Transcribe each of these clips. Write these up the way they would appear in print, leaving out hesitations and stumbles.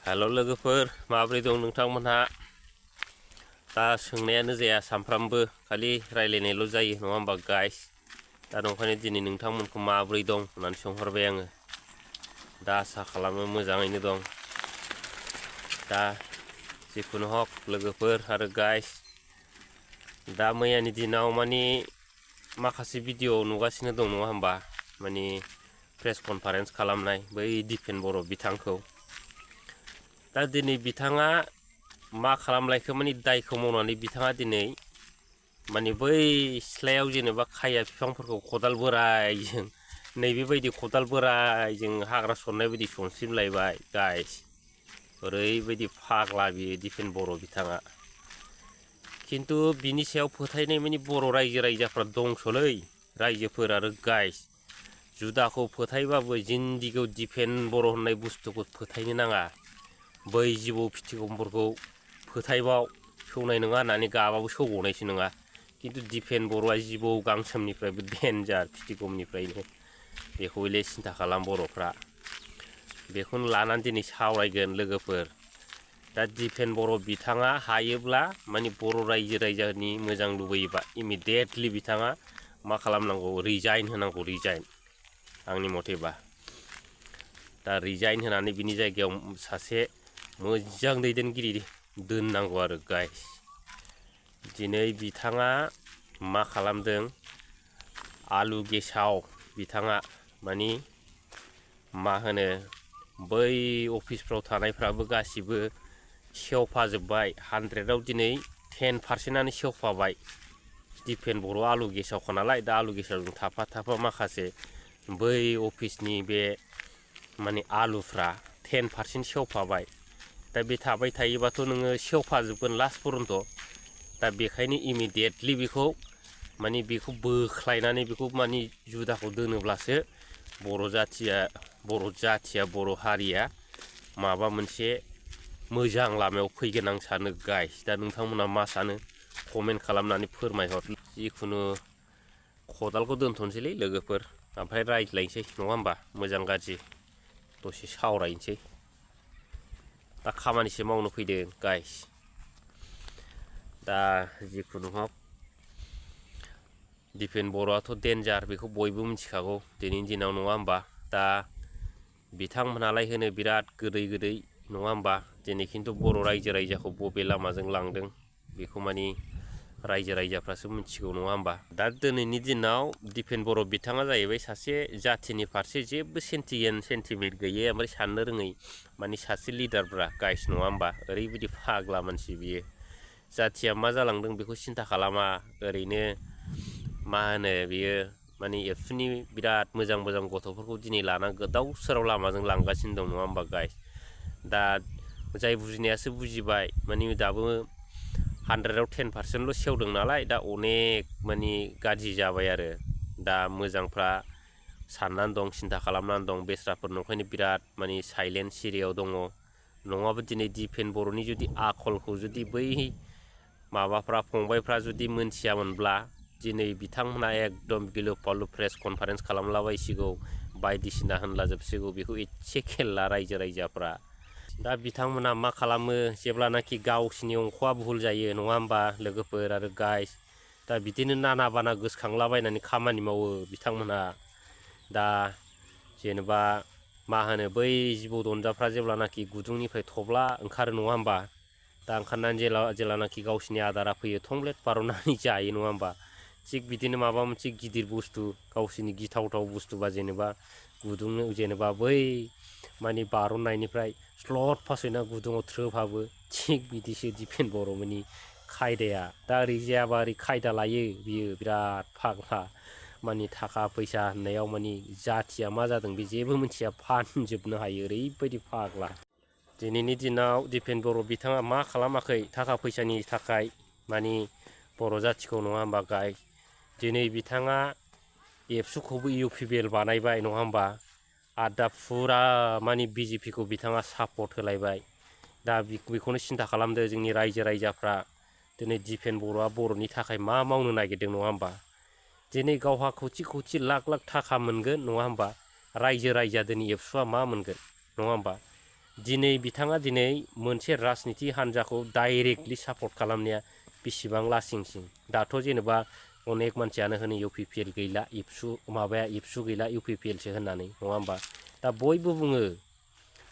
हेल' लोगोफोर माबोरै दं नोंथांमोनहा दा सोंनायानो जाया सानफ्रामबो खालि रायलायनायल' जायो नङा होमबा गाइस दा नंखायनो दिनै नोंथांमोनखौ माबोरै दं होननानै सोंहरबाय आङो दा आसा खालामो मोजाङैनो दं दा जिखुनु हक लोगोफोर आरो गाइस दा मैयानि दिनाव माने माखासे भिडिअ नुगासिनो दं नङा होमबा माने प्रेस कनफारेन्स खालामनाय बै दिपेन बर' बिथांखौ दा दिनै बिथाङा मा खालामलायखो माने दायखौ मावनानै बिथाङा दिनै माने बै सिथ्लायाव जेनेबा खाया बिफांफोरखौ खदाल बोरायजों नैबेबायदि खदाल बोरायजों हाग्रा सननाय बायदि सनसिनलायबाय गाइस ओरैबायदि फाग्ला बियो दिपेन बर' बिथाङा खिन्थु बिनि सायाव फोथायनाय माने बर' रायजो राजाफ्रा दंसलै रायजोफोर आरो गाइस जुदाखौ फोथायबाबो जिन्दिगाव दिपेन बर' होननाय बुस्थुखौ फोथायनो नाङा बै जिबौ फिथिगमफोरखौ फोथायबाव सौनाय नङा होननानै गाबाबो सौबावनायसो नङा खिन्थु दिपेन बर'आ जिबौ गांसोमनिफ्रायबो डेन्जार फिथिगमनिफ्रायनो बेखौ हले सिन्था खालाम बर'फ्रा बेखौनो लानानै दिनै सावरायगोन लोगोफोर दा दिपेन बर' बिथाङा हायोब्ला माने बर' रायजो राजानि मोजां लुबैयोबा इमिडियेटलि बिथाङा मा खालामनांगौ रिजाइन होनांगौ रिजाइन आंनि मथेबा दा रिजाइन होनानै बिनि जायगायाव सासे मोजां दैदेनगिरि दोननांगौ आरो गाइस दिनै बिथाङा मा खालामदों आलु गेसाव बिथाङा मानि मा होनो बै अफिसफ्राव थानायफ्राबो गासिबो सेवफाजोब्बाय 100आव दिनै 10%आनो सेवफाबाय दिपेन बर' आलु गेसावखा नालाय दा आलु गेसावजों थाफा माखासे बै अफिसनि बे माने आलुफ्रा 10% सेवफाबाय दा बे थाबाय थायोबाथ' नोङो सेवफाजोबगोन लास्ट पर्यन्त दा बेखायनो इमिडियेटलि बेखौ माने बेखौ बोख्लायनानै बेखौ माने जुदाखौ दोनोब्लासो बर' जाथिया बर' हारिया माबा मोनसे मोजां लामायाव फैगोन आं सानो गाइस दा नोंथांमोना मा सानो कमेन्ट खालामनानै फोरमायहर जिखुनु खदालखौ दोनथ'नोसैलै लोगोफोर ओमफ्राय रायज्लायनोसै नङा होमबा मोजां गाज्रि दसे सावरायनोसै दा खामानिसो मावनो फैदों गाइस दा जिखुनु हक दिपेन बर'आथ' डेन्जार बेखौ बयबो मिथिखागौ दिनैनि दिनाव नङा होमबा दा बिथांमोनालाय होनो बिराद गोदै नङा होमबा दिनै खिन्थु बर' रायजो राजाखौ बबे लामाजों लांदों बेखौ मानि रायजो राजाफ्रासो मिथिगौ नङा होमबा दा दिनैनि दिनाव दिपेन बर' बिथाङा जाहैबाय सासे जाथिनि फारसे जेबो सेन्टिमेन्ट गैयै ओमफ्राय साननो रोङै माने सासे लिडारब्रा गाइस नङा होमबा ओरैबायदि फाग्ला मानसि बियो जाथिया मा जालांदों बेखौ सिन्था खालामा ओरैनो मा होनो बियो माने एबसुनि बिराद मोजां गथ'फोरखौ दिनै लाना गोदाव सोराव लामाजों लांगासिनो दं नङा होमबा गाइस दा जाय बुजिनायासो बुजिबाय माने दाबो 100आव 10%ल' सेवदों नालाय दा अनेक माने गाज्रि जाबाय आरो दा मोजांफ्रा साननानै दं सिन्था खालामनानै दं बेस्राफोर नंखायनो बिराद माने साइलेन्ट सिरियाव दङ नङाबा दिनै दिपेन बर'नि जुदि आखलखौ जुदि बै माबाफ्रा फंबायफ्रा जुदि मोनथियामोनब्ला दिनै बिथांमोना एकदम गिलु फालु प्रेस कनफारेन्स खालामलाबायसिगौ बायदिसिना होनलाजोबसिगौ बेखौ एसे खेल ला रायजो राजाफ्रा दा बिथांमोना मा खालामो जेब्लानाखि गावसिनि अंख'आ भुल जायो नङा होमबा लोगोफोर आरो गाइस दा बिदिनो नाना बाना गोसोखांलाबायनानै खामानि मावो बिथांमोनहा दा जेनेबा मा होनो बै जिबौ दनजाफ्रा जेब्लानाखि गुदुंनिफ्राय थब्ला ओंखारो नङा होमबा दा ओंखारनानै जेब्लानाखि गावसिनि आदारा फैयो थंब्लेट बार'नानै जायो नङा होमबा थिग बिदिनो माबा मोनसे गिदिर बुस्थु गावसिनि गिथावथाव बुस्थुबा जेनेबा गुदुंनो जेनेबा बै माने बारननायनिफ्राय स्लट फासयना गुदुङाव थ्रोबहाबो थिग बिदिसो दिपेन बर'मोननि खायदाया दा ओरै जायाबा ओरै खायदा लायो बियो बिराद फाग्ला माने थाखा फैसा होननायाव माने जाथिया मा जादों बे जेबो मिथिया फानजोबनो हायो ओरैबायदि फाग्ला दिनैनि दिनाव दिपेन बर' बिथाङा मा खालामाखै थाखा फैसानि थाखाय माने बर' जाथिखौ नङा होमबा गाइस दिनै बिथाङा एबसुखौबो इउपिबिएल बानायबाय नङा होमबा आरो दा फुरा माने बिजेपिखौ बिथाङा सापर्ट होलायबाय दा बेखौनो सिन्था खालामदो जोंनि रायजो राजाफ्रा दिनै दिपेन बर'आ बर'नि थाखाय मा मावनो नागिरदों नङा होमबा दिनै गावहा खौथि लाख थाखा मोनगोन नङा होमबा रायजो राजा दिनै एबसुआ मा मोनगोन नङा होमबा दिनै बिथाङा दिनै मोनसे राजनिति हान्जाखौ डाइरेक्टलि सापर्ट खालामनाया बेसेबां लासिंसिं। दाथ' जेनेबा अनेक मानसियानो होनो UPPL गैला, इबसु गैला, UPPLसो होननानै, नङा होमबा? दा बयबो बुङो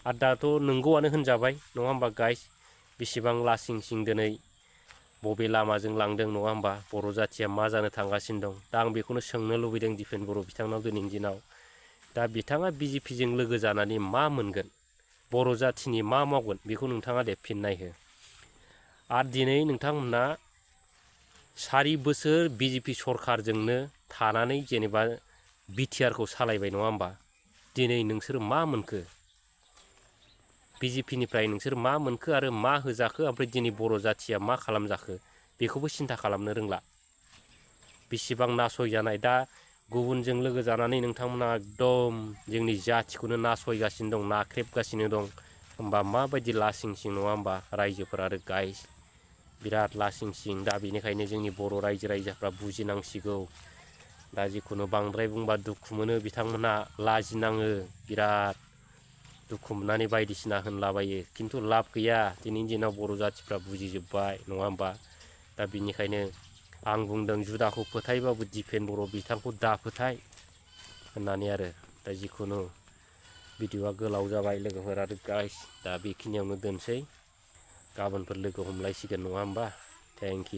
आरो दाथ' नंगौआनो होनजाबाय, नङा होमबा गाइस? बेसेबां लासिंसिं दिनै बबे लामाजों लांदों, नङा होमबा? बर' जाथिया मा जानो थांगासिनो दं। दा आं बेखौनो सोंनो लुबैदों दिपेन बर' बिथांनाव दिनैनि दिनाव। दा बिथाङा BJPजों लोगो जानानै मा मोनगोन? बर' जाथिनि मा मावगोन? बेखौ नोंथाङा दे फिननाय हो। आरो दिनै नोंथांमोना 4 बोसोर BJP सरखारजोंनो थानानै जेनेबा BTRखौ सालायबाय, नङा होमबा? दिनै नोंसोर मा मोनखो? BJPनिफ्राय नोंसोर मा मोनखो आरो मा होजाखो? ओमफ्राय दिनै बर' जाथिया मा खालामजाखो? बेखौबो सिन्था खालामनो रोंला। बेसेबां नासयजानाय। दा गुबुनजों लोगो जानानै नोंथांमोना एकदम जोंनि जाथिखौनो नासयगासिनो दं, नाख्रेबगासिनो दं। होमबा माबायदि लासिंसिं, नङा होमबा? रायजोफोर आरो गाइस बिराद लासिंसिं। दा बेनिखायनो जोंनि बर' रायजोफ्रा बुजिनांसिगौ। दा जिखुनु बांद्राय बुंबा दुखु मोनो, बिथांमोनहा लाजिनाङो, बिराद दुखु मोननानै बायदिसिना होनलाबायो। खिन्थु लाब गैया, दिनैनि दिनाव बर' जाथिफ्रा बुजिजोब्बाय, नङा होमबा? दा बिनिखायनो आं बुंदों जुदाखौ फोथायबाबो दिपेन बर' बिथांखौ दा फोथाय होननानै आरो। दा जिखुनु भिडिअ'आ गोलाव जाबाय लोगोफोर आरो गाइस। दा बेखिनियावनो दोनसै। गाबोनफोर लोगो हमलायसिगोन, नङा होमबा? Thank you.